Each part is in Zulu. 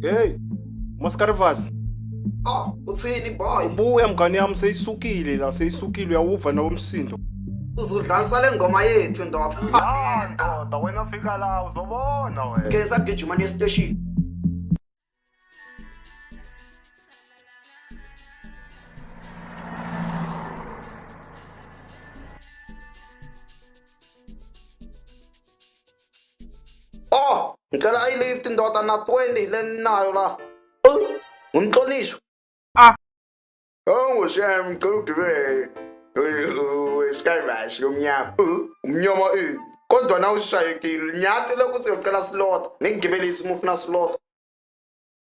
Hey, Mascarivas. Oh, uthini boy? Buya mngani yami seyisukile la, seyisukile uyawuva nawo umsindo. Uzodlalisa le ngoma yethu ndoda. Ah ndoda, wena fika la uzobona wena. Ke sagijima ne station. Oh, ngicela i-lift ndoda na 20 le ninayo la. Oh, ngumxolisho. Ah. Oh, ngoshem ngicela ukugibela. Skyrush yomnyama. Umnyama ini. Kodwa na ushayekile. Nyathi lokuthi uyocela slot. Ningigibelise uma ufuna slot.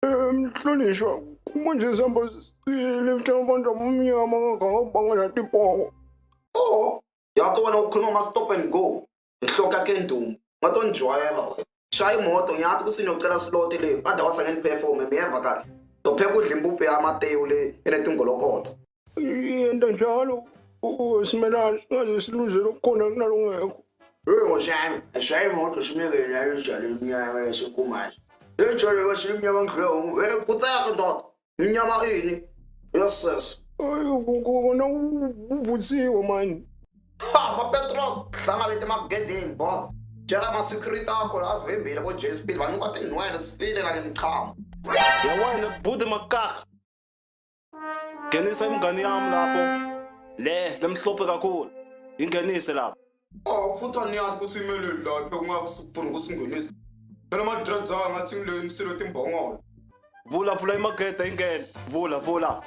Mhlonishwa, manje sihamba silifta abantu abamnyama kangaka bangathi impongo. Oh, yathi wena ukhuluma ama stop and go. Nhloka ke ndumo. Ngatonijwayela wena. Shaya imoto ngiyathi ukuthi niyocela slot le. Otherwise angeke niperforme ngiyeva kahle. Topheka udla impuphu yamatewu le enetingolokotho. Yenta njalo simelane singaze siluze lokukhona kunalongekho. Hey ngosami, ashaya imoto simeke la lejalo elimnyama lesenkumazi. Lejalo lesimnyama ngidlula ngoku. Hey kutseka ndoda. Inyama ini? Yes sis. Hayi kona uvutsiwe mani. Ha, ma Petros, hlangabete emagedeni boss. Tshela ama-security akho la asivimbile ko-JSP banuka tinwele sifile la ngemchamo. Ya wena bhuti makaka. Ngenisa imngani yami lapho. Le lemhlophe kakhulu. Ingenise lapho. Oh, futhi aniyazi ukuthi imeleli lapho kungasukufuna ukuthi ungenise. Phela ama-drugs ayo ngathi ngile imsilo timbongolo. Vula vula imagede ingene. Vula vula.